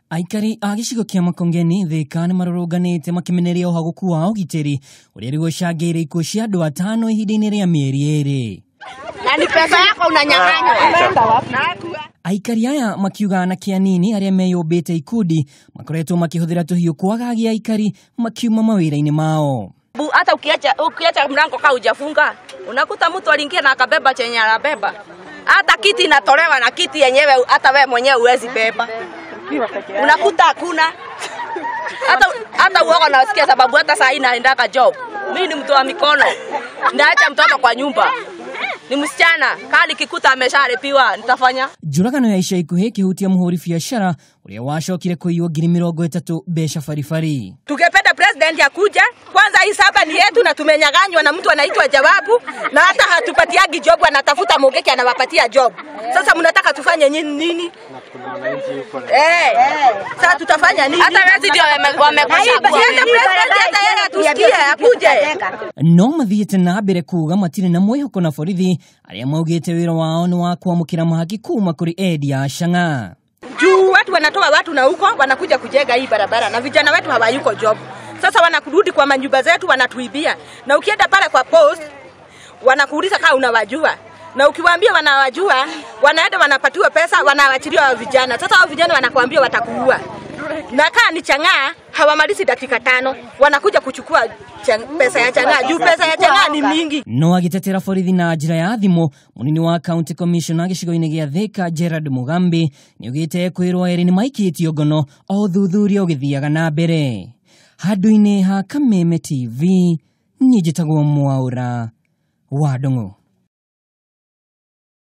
Aikari a gĩcigo kĩa Makongeni Thika nĩ marũrũnganĩte makĩmeneria ũhagũku wa ũgitĩri ũrĩa rĩu ũcangĩire ikuũ cia andũ atano ihinda-inĩ rĩa mĩeri 2. Na ni pesa yako unanyang'anywa. Aikari aya makiuga anake anini arĩa meyũmbĩte ikundi makoretwo makĩhũthĩra tũhiũ kwagagia aikari makiuma mawĩra-inĩ mao. Hata ukiacha mlango kama hujafunga, unakuta mtu aliingia na akabeba chenye anabeba. Hata kiti inatolewa na kiti yenyewe hata wewe mwenyewe huwezi beba. Unakuta hakuna. Hata uoga nasikia sababu hata saa hii naendaka job. Mimi ni mtu wa mikono. Naacha mtoto kwa nyumba. Ni msichana, kali kikuta amesharipiwa, nitafanya. Njũragano ya ica ikuhĩ ĩkĩhutia mũhũri biacara ũrĩa wacokire kũiywo 30,000 mbeca baribari. Tungependa president akuja kwanza, hii saba ni yetu na tumenyang'anywa na mtu anaitwa Jawabu, na hata hatupatiagi job, anatafuta Mungiki anawapatia job. Sasa mnataka tufanye nini? Sasa tutafanya nini? Hata wewe ndio wamekuchagua. Hata yeye atusikie akuje. No mathiĩte na mbere kuga matirĩ na mwĩhoko na borithi arĩa maugĩte wĩra wao nĩ wa kwamũkĩra mahaki kuma kũrĩ endia a chang'aa. Juu watu wanatoa watu na huko wanakuja kujenga hii barabara na vijana wetu hawayuko job. Sasa wanakurudi kwa manyumba zetu wanatuibia. Na ukienda pale kwa post wanakuuliza kama unawajua. Na ukiwaambia wanawajua, wanaenda wanapatiwa pesa, wanawachiliwa hao vijana. Sasa hao vijana wanakuambia watakuua. Na kaa ni chang'aa hawamalizi dakika 5, wanakuja kuchukua pesa ya chang'aa. Juu pesa ya chang'aa ni mingi. No agitetera borithi na njĩra ya thimũ, mũnini wa county commissioner gĩcigo-inĩ gĩa Thika Gerard Mugambi nĩaugĩte kwĩrwo erĩ nĩmaikĩtio ngono o ũthuthuria ũgĩthiaga na mbere. Handũ-inĩ ha Kameme TV, niĩ njĩtagwo Mwaũra wa Ndung'u.